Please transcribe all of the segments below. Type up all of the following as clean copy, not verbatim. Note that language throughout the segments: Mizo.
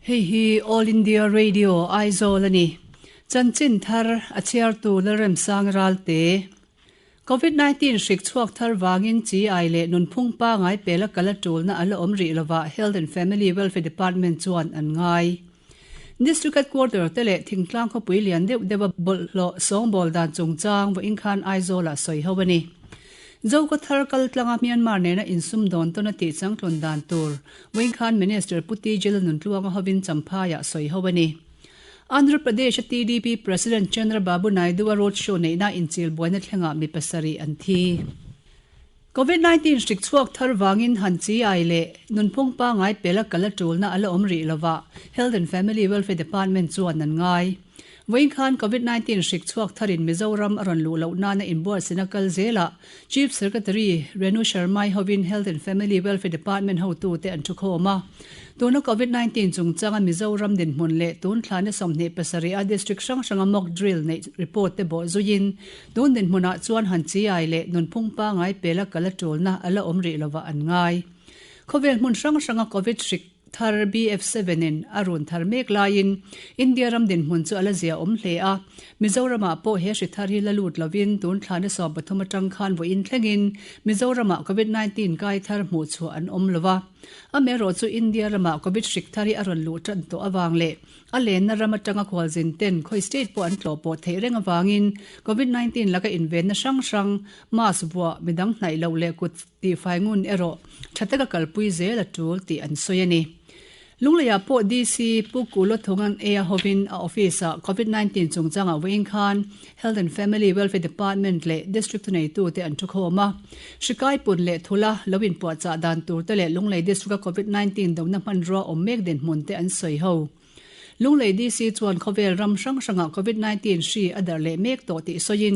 Hei hi All India Radio Aizawl a ni. Chanchin thar a chhiartu Lalremsang Ralte. Covid 19 hrik chhuak thar vangin chi ai leh nunphung pangai pela kal a tulna a la awm rih lovah Health and Family Welfare Department chuan an ngai. District Headquarter te leh thingtlang khawpui lian deuh deuha bawlhhlawh sawngbawl dan chungchang vawiin khan Aizawlah sawi ho a ni. Zoka thar kal tlanga Myanmar nena insumdawn tawn a tih changtlun dan tur vawiin khan Minister Pu TJ Lalnuntluanga hovin Champhaiah sawi ho a ni. Andhra Pradesh-a TDP President Chandra Babu Naidu-a road show neihna inchil buaina thlengah mi pasarih an thi. Covid 19 hrik chhuak thar vangin han chi ai leh nunphung pangai pela kal a tulna a la awm rih lova Health and Family Welfare Department chuan an ngai. Vawiin khan Covid 19 hrik chhuak tharin Mizoram a rawn luh loh nana inbuatsaihna kal zelah Chief Secretary Renu Sharma-i hovin Health and Family Welfare Department hotute an thukhawm a. Tuna Covid 19 chungchanga Mizoram dinhmun leh tun thlana 27 a district hrang hranga mock drill neih report te bawh zuiin Tun dinhmunah chuan han chiai leh nunphung pangai pela kal a tulna a la awm rih lovah an ngai. Khawvel hmun hrang hranga Covid hrik thar BF7 in a run thar mek laiin India ram dinhmun chu a la zia awm hle a. Mizoramah pawh he hri thar hi la lut lovin tun thla ni 13 atang khan vawiin thlengin Mizoramah Covid 19 kai thar hmuh chhuah an awm lova. Amaherawhchu India ramah Covid hrik thar hi a rawn luh tan tawh avang leh A lenna ram atanga khualzin ten khawi state pawh an tlawh pawh theih reng avangin Covid 19 laka invenna hrang hrang, mask vuah, midang hnaih loh leh kut tihfai ngun erawh tha taka kalpui zel a tul tih an sawi a ni. Lungleiah pawh DC Pu Kulo Thungan Eia hovin a office-ah Covid 19 chungchangah vawiin khan Health and Family Welfare Department leh District thuneitute an thukhawm a. Hri kai pun leh thula lo inpuahchah dan turte leh Lunglei District-a Covid 19 dona hmanrua awm mek dinhmun te an sawi ho. Lunglei DC chuan khawvel ram hrang hrangah Covid 19 hri a darh leh mek tawh tih sawiin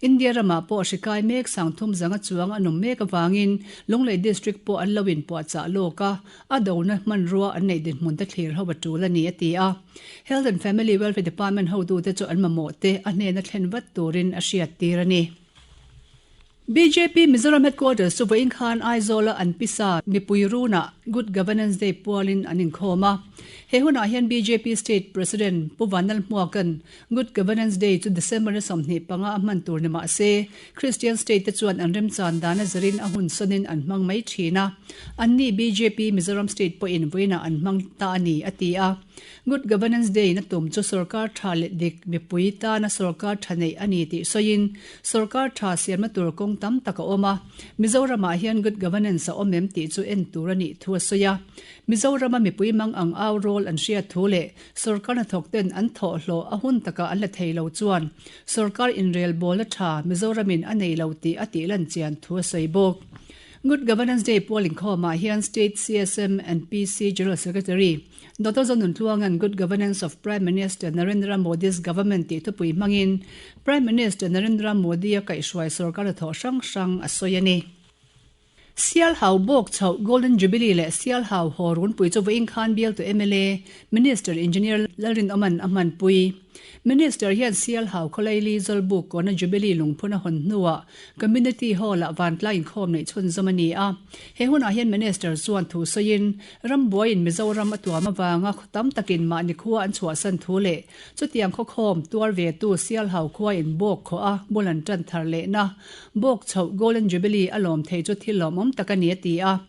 India ramah pawh hri kai mek sangthum zanga chuang an awm mek avangin Lunglei District pawh an lo inpuahchah lawk a, a dona hmanrua an neih dinhmun te thlir ho a tul a ni a ti a. Health and Family Welfare Department hotute chu an mamawh te a hnena thlen vat turin a hriattir a ni. Bjp Mizoram Headquarters chu vawiin khan Aizawla an pisa mipui runah Good Governance Day pualin an inkhawm a. He hunah hian bjp State President Pu Vanlal Hmuaka'n Good Governance Day chu December ni 25 a hman tur ni mah se Christian State te chuan an remchan dan a zirin a hun sawnin an hmang mai thin a. Anni bjp Mizoram State pawhin vawiinah an hmang ta a ni, a ti a. Good Governance Day na tum chu sorkar tha leh dik mipui tana sorkar tha neih a ni tih sawiin, sorkar tha siamna tur kawng tam tak a awm a, Mizoramah hian good governance a awm em tih chu en tur a nih thu a sawi a. Mizorama mipui mang ang au rawl an hriat thu leh sorkar hnathawk ten an thawh hlawh a hun takah an la thei lo chuan sorkar inrelbawlna tha Mizoramin a nei lo tih a tih lan chian thu a sawi bawk. Good Governance Day pual inkhawmah hian State CSM and PC General Secretary Doctor Zonuntluanga'n Good Governance of Prime Minister Narendra Modi's Government tih thupui hmangin Prime Minister Narendra Modi-a kaihhruai sorkar hnathawh hrang hrang a sawi a ni. Sialhau bawk chhoh Golden Jubilee leh Sialhau haw runpui chu vawiin khan bialtu mla Minister Engineer Lalrinawma'n a hmanpui. Minister hian Sialhau khawlaili Zawlbuk kawna Jubilee lungphun a hawn hnuah Community Hall-ah vantlang inkhawm neih chhunzawm a ni a. He hunah hian Minister chuan thu sawiin, Rambuaiin Mizoram a tuam avanga khaw tam takin mahni khua an chhuahsan thu leh chutiang khawkhawm tuar vetu Sialhau khua in bawk khawh a bul an tan thar lehna bawk chhoh Golden Jubilee a lawm thei chu thil lawmawm tak a ni a ti a.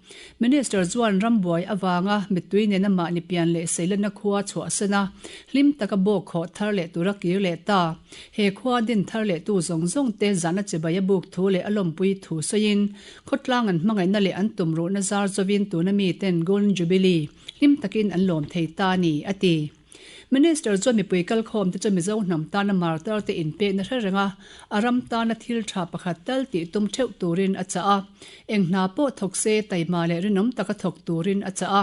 Minister chuan rambuai avanga mittui nena mahni pian leh seilenna khua chhuahsan a hlim taka bawk khawh thar leh tura kir leh ta. He khua din thar leh tu zawng zawng te zahna chibai a buk thu leh a lawmpui thu sawiin Khawtlang an hmangaihna leh an tumruhna zar zawin tuna miten Golden Jubilee hlim takin an lawm thei ta a ni, a ti. Minister chuan mipui kalkhawm te chu Mizo hnam tana martar te inpekna hre renga a ram tana thil tha pakhat tal tih tum theuh turin a chah a. Eng hna pawh thawk se taima leh rinawm taka thawk turin a chah a.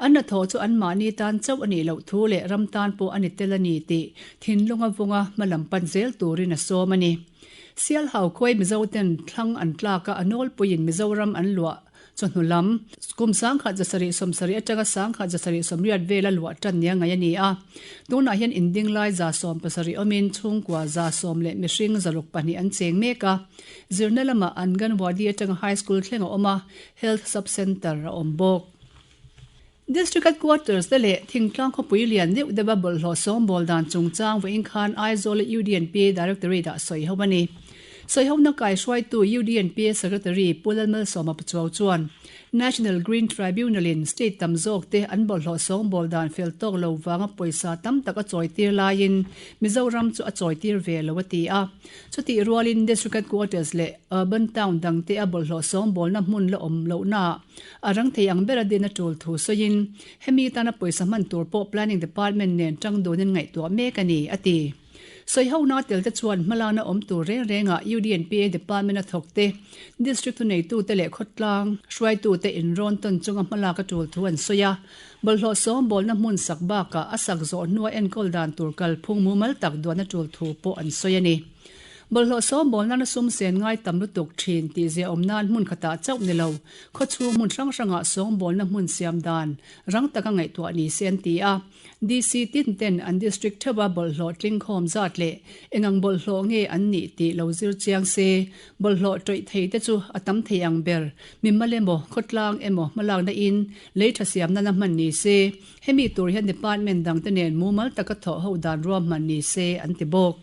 An hnathawh chu anmahni tan chauh a nih loh thu leh ram tan pawh a ni tel a ni tih thinlunga vunga hmalam pan zel turin a sawm a ni. Sialhau khuai Mizoten thlang an tlak a, a nawlpuiin Mizoram an luah chawhnu lam. Kum 1770 atanga 1780 vela luah tan nia ngaih a ni a. Tunah hian inding lai 70 awmin chhungkua 10 leh mihring 62 an cheng mek a. Zirna lamah Anganwadi atanga High School thleng a awm a, Health Sub-Centre a awm bawk. District Headquarters te leh thingtlang khawpui lian deuh deuha bawlhhlawh sawngbawl dan chungchang vawiin khan Aizawl-a UDNPA Directorate ah sawi ho a ni. Sawihona kaihruaitu UDNPA Secretary Pu Lalmalsawma Pachuau chuan National Green Tribunal in state tam zawk te an bawlhhlawh sawngbawl dan fel tawk lo vanga pawisa tam tak a chawitir laiin Mizoram chu a chawitir ve lo a ti a. Chutih rualin District Headquarters leh Urban Town dangte a bawlhhlawh sawngbawlna hmun la awm lohnaah a rang thei ang bera din a tul thu sawiin hemi tana pawisa hman tur pawh Planning Department nen tang dunin ngaihtuah mek a ni, a ti. Sawihona tel te chuan hmalakna awm tur reng rengah UDNPA Department a thawk te, District thuneitute leh khawtlang hruaitute inrawn tawn chunga hmalak a tul thu an sawi a. Bawlhhlawh sawngbawlna hmun sak bakah a sak zawh hnua enkawl dan tur kalphung mumal tak duan a tul thu pawh an sawi a ni. Bawlhhlawh sawngbawl nana sum sen ngai tam lutuk thin tih ziaawm nan hmun khatah chauh ni lo, khawchhung hmun hrang hrangah sawngbawlna hmun siam dan rang taka ngaihtuah ni se an ti a. DC tin ten an district theuha bawlhhlawh tlingkhawm zat leh engang bawlhhlawh nge an nih tih lo zir chiang se, bawlhhlawh tawih thei te chu a tam thei ang ber, mimal emaw, khawtlang emaw hmalakna in lei tha siam nana hman ni se, hemi tur hian department dangte nen mumal taka thawh ho dan ruahman ni se an ti bawk.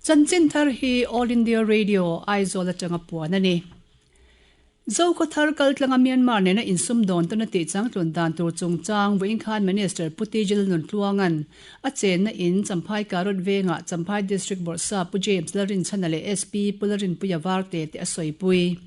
Chanchin thar hi All India Radio, Aizawl atanga puan a ni. Zokhawthar kaltlanga Myanmar nena insumdawn tawna tih changtlun dan tur chungchang vawiin khan Minister Pu Tijil Nuntluanga'n a chenna in Champhai Karot vengah Champhai District Bawrhsap Pu James Lalrinchhana leh SP Pu Lalrinpuia Varte te a sawipui.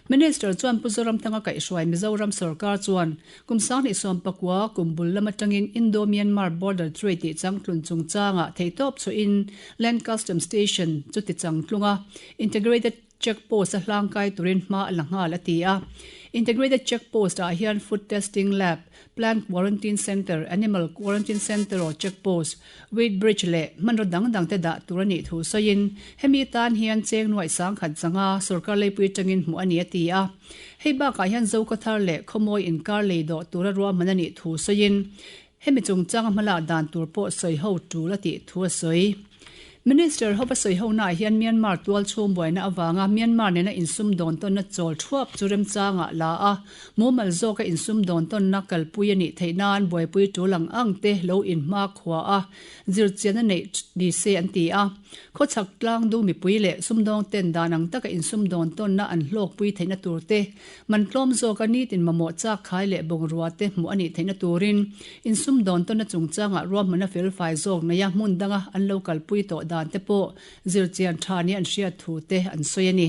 Minister chuan Pu Zoramthanga kaihhruai Mizoram sorkar chuan Kum 2019 kum bul lam atangin Indo-Myanmar Border Trade tih changtlun chungchangah theihtawp chhuahin Land Custom Station chu ti changtlung a, Integrated Check Post a hlangkai turin hma a la nghal a ti a. Integrated Check Post ah hian Food Testing Lab, Plant Quarantine Centre, Animal Quarantine Centre or Check Post, Weight Bridge leh hmanraw dang dangte dah tur a nih thu sawiin hemi tan hian cheng nuaih sangkhat zanga sorkar leipui atangin hmuh a ni a ti a. Hei bakah hian Zokhawthar leh Khawmawi inkar lei dawh tura ruahman a nih thu sawiin hemi chungchanga hmalak dan tur pawh sawi ho tul a tih thu a sawi. Minister hova sawi honaah hian Myanmar tual chhung buaina avanga Myanmar nena insum dawn tawnna chawl thuap chu remchangah la a, mumal zawka insum dawn tawnna kalpui a nih theih nan buaipui tul ang ang te lo inhma khua a zirchianna neih ni se an ti a. Khawchhak tlangdu mipui leh sumdawng ten dan ang taka insumdawn tawnna an hlawkpui theihna tur te, man tlawm zawka nitin mamawh chak khai leh bungrua te hmuh a nih theihna turin insumdawn tawnna chungchangah ruahmanna felfai zawk neia hmun danga an lo kalpui tawh dan te pawh zirchian tha nia an hriat thu te an sawi a ni.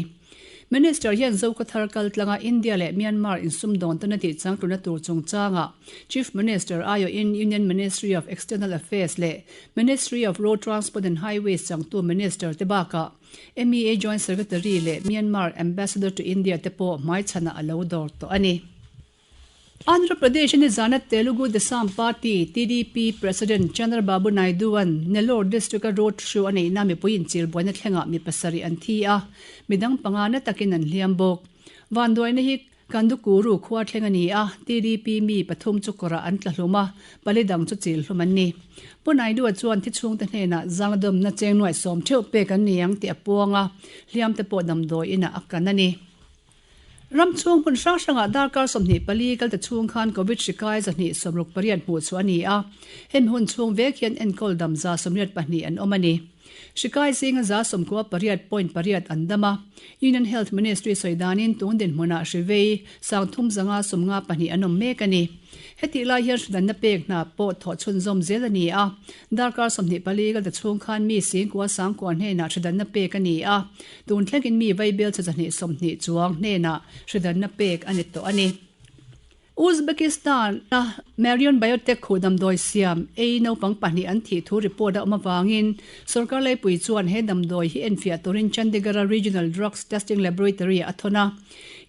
Minister hian Zokhawthar kaltlanga India leh Myanmar insumdawn tawna tih changtluna tur chungchangah Chief Minister aiawhin Union Ministry of External Affairs leh Ministry of Road Transport and Highways changtu Minister te bakah MEA Joint Secretary leh Myanmar Ambassador to India te pawh hmaichhanah a lo dawr tawh a ni. Andhra Pradesh a nizana Telugu Desam Party, TDP, President Chandrababu Naidu-a'n Nellore District-a road show a neihna mipui inchil buaina thlengah mi pasarih an thi a, midang panga na takin an hliam bawk. Vanduaina hi Kandukuru khua thleng a ni a, TDP mi pathum chu kawrah an tla hlum a, pali dang chu chil hlum an ni. Pu Naidu-a chuan thi chhungte hnenah zangladawmna cheng nuaih sawm theuh pek an ni ang tih a puang a, hliamte pawh damdawi inah a kan a ni. Ram chhung hmun hrang hrangah darkar 24 kalte chhung khan Covid hri kai 268 hmuh chhuah a ni a, hemi hun chhung vek hian enkawl dam 182 an awm a ni. Hri kai zinga 98.8 an dam a, Union Health Ministry sawi danin tun dinhmunah hri vei 352 an awm mek a ni. Hetih lai hian hridanna pek hna pawh thawh chhunzawm zel a ni a, darkar 24 kalta chhung khan mi singkua sangkua hnenah hridanna pek a ni a, Tun thlengin mi vaibel chhe 120 chuang hnenah hridanna pek a ni tawh a ni. Uzbekistan-a Marion Biotech khuh damdawi siam ei naupang pahnih an thih thu report a awm avangin sorkar leipui chuan he damdawi hi enfiah turin Chandigarh-a Regional Drugs Testing Laboratory-ah a thawn a.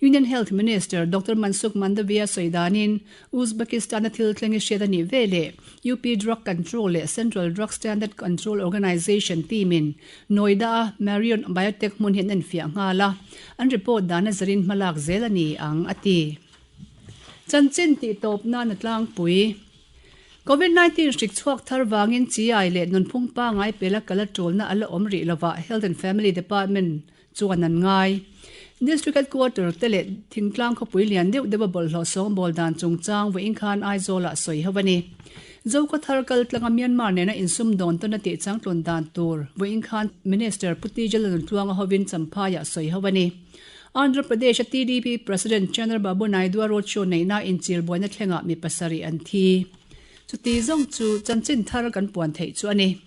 Union Health Minister Doctor Mansukh Mandaviya sawi danin Uzbekistan-a thil thleng i hriat a nih ve leh UP Drug Control leh Central Drug Standard Control Organisation team-in Noida-a Marion Biotech hmun hi an enfiah nghal a, an report dan a zarin hmalak zel a ni ang, a ti. Chanchin tihtawp nan a tlangpui. Covid 19 hrik chhuak thar vangin chiai leh nunphung pangngai pela kal a tulna a la awm rih lovah Health and Family Department chuan an ngai. District Headquarter te leh thingtlang khawpui lian deuh deuha bawlhhlawh sawngbawl dan chungchang vawiin khan Aizawlah sawi ho a ni. Zokhawthar kaltlanga Myanmar nena insumdawn tawn a tih changtlun dan tur vawiin khan Minister Pu Tijal Nuntluanga hovin Champhaiah sawi ho a ni. Andhra Pradesh-a TDP President Chandrababu Naidu-a roadshow neihna inchil buaina thlengah mi pasarih an thi. Chuti zawng chu chanchin thar kan puan theih chu a ni.